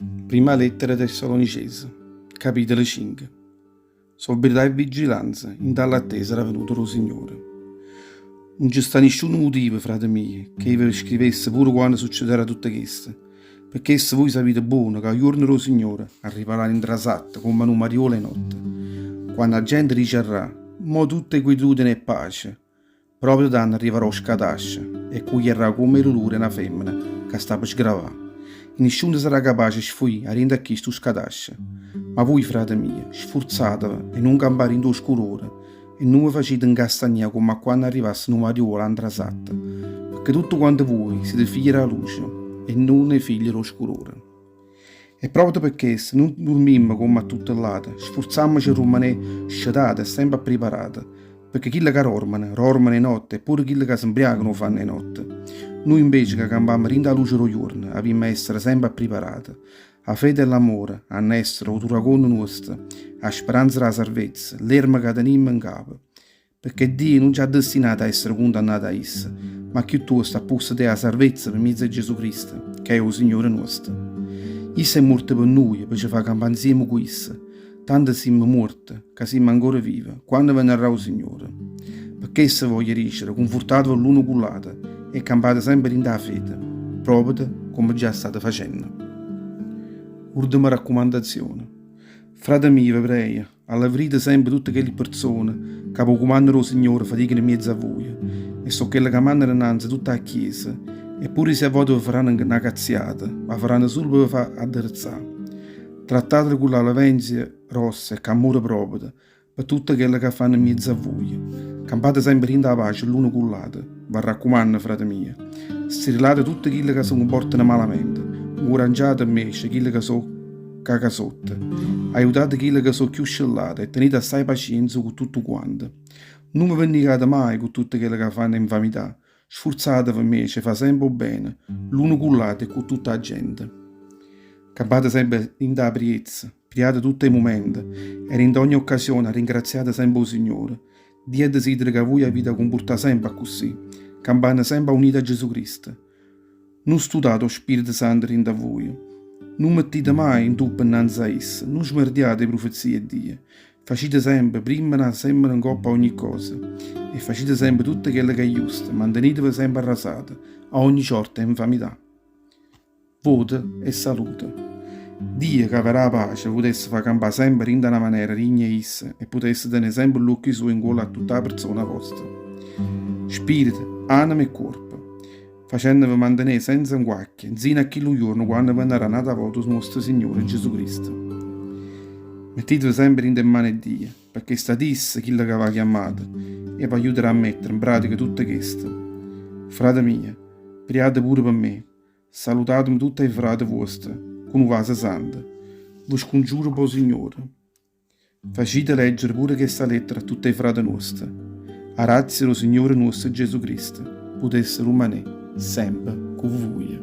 Primma lettera 'e Tessalonicese, capitolo cinche. Sobrietà e vigilanza 'int'a ll'attesa d' 'a venuta d' 'o Signore. Nun ce sta nisciuno mutivo, frate mio, che io ve scrivesse pure quanno succederà tutto chesto, pe chesto vuje sapite buono ca 'o juorno d' 'o Signore arrivarà all'intrasatta comm'a nu mariuolo 'e notte, quanno 'a gente diciarrà, Mo tutto è quietudine e pace, Proprio tanno arrivarà 'o scatascio e cuglierrà comme 'e dulure 'e na femmena ca sta pe sgravà. E nisciuno sarrà capace 'e sfuì 'a dint' a chistu scatascio. Ma vuje, frate mio, sfurzateve 'e nun campà dint' 'o scurore e nun ve facite ncastagnà comme a quanno arrivasse nu mariuolo 'a ntrasatta, pecché tutte quante vuje site figlie d' 'a luce e nun 'e figlie d' 'o scurore. E proprio pe chesto nun durmimmo comme a tutte ll'ate, sfurzammoce 'e rummanè scetate e sempe appriparate, pecché chille ca dormeno, dormeno 'e notte e pure chille ca se 'mbriacano 'o fanno 'e notte. Nuje invece ca campammo dint' 'a luce d' 'o juorno avimma essere sempe appriparate. A fede e l'ammore hanna essere 'o turaconno nuosto, 'a speranza d' 'a sarvezza, l'erma ca tenimmo 'ncapo. Pecché Dio nun ce ha destinato a essere cundannate 'a isso, ma cchiuttosto a pussedè 'a sarvezza pe miezo 'e Gesù Cristo, ca è 'o Signore nuosto. Isso è muorto pe nuje, pe ce fà campà nzieme cu isso. Tanto simmo muorte, ca simmo ancora vive, quanno venarrà 'o Signore. Pe chesto voglio dicere, cunfurtateve ll'uno cu ll'ato e campate sempe dint' 'a fede, proprio comme già state facenno. Urdema raccumandazione. Frate mio, ve prejo, Allevrite sempe tutte chelli pperzone ca p' 'o cumanno d' 'o Signore faticano 'mmiez'a vuje, e so' chelle ca mannano 'nnanze tutta 'a Chiesa, e pure si a vote ve faranno na cazziata, m' 'a faranno sulo pe ve fa adderezzà. Trattatele cu ll'alevenzia grossa e c'ammore proprio, pe tutto chello ca fanno 'mmiez'a vuje. Campate sempe dint' 'a pace ll'uno cu ll'ato, v'arraccumanno, frate mio. Strillate tutte chille ca se cumportano malamente, 'ncuraggiate 'mmece chille ca so' cacasotte. Aiutate chille ca so' cchiù scellate e tenite assaje pacienza cu tuttuquante. Nun ve vendicate maje cu tutte chelle ca fanno 'e 'nfamità, sfurzateve 'mmece 'e fa' sempe 'o bene, l'uno cu ll'ato e cu tutta 'a gente. Campate sempe dint' 'a priezza, priate tutt' 'e mumente e dint' 'a ogne occasione arringraziate sempe 'o Signore. Dio desidera ca vuje avite 'a cumpurtà sempe accussì, campanno sempe aunite a Gesù Cristo. Nun stutate 'o Spirito Santo dint' a vuje. Nun mettite maje 'ntuppo 'nnanze a isso, nun smerdiate 'e prufezie 'e Dio. Facite sempe primma na semmena 'ncopp' a ogni cosa e facite sempe tutto chello ch'è justo, manteniteve sempe arrasate a ogni ciorta 'e 'nfamità. Vote e salute. Dio ca ve dà 'a pace ve putesse fa campà sempe dint' a na manera digna 'e isso e putesse tenè sempe ll'uocchie suoje 'ncuollo a tutta 'a perzona vosta, spirito, anema e cuorpo, facenneve mantenè senza 'nguacchie 'nzino a chillu juorno quanno venarrà n'ata vota 'o nuosto Signore Gesù Cristo. Mettiteve sempe dint' 'e mmane 'e Dio, pecché è stato isso chillo ca v'ha chiammato e v'aiuterà a mettere 'npratica tutto chesto. Frate mio, priate pure pe me. Salutateme tutt' 'e frate vuoste cu nu vaso santo. Ve scungiuro p' 'o Signore. Facite leggere pure chesta lettera a tutt' 'e frate nuoste. A razia d' 'o Signore nuosto Gesù Cristo putesse rummanè sempe cu vuje.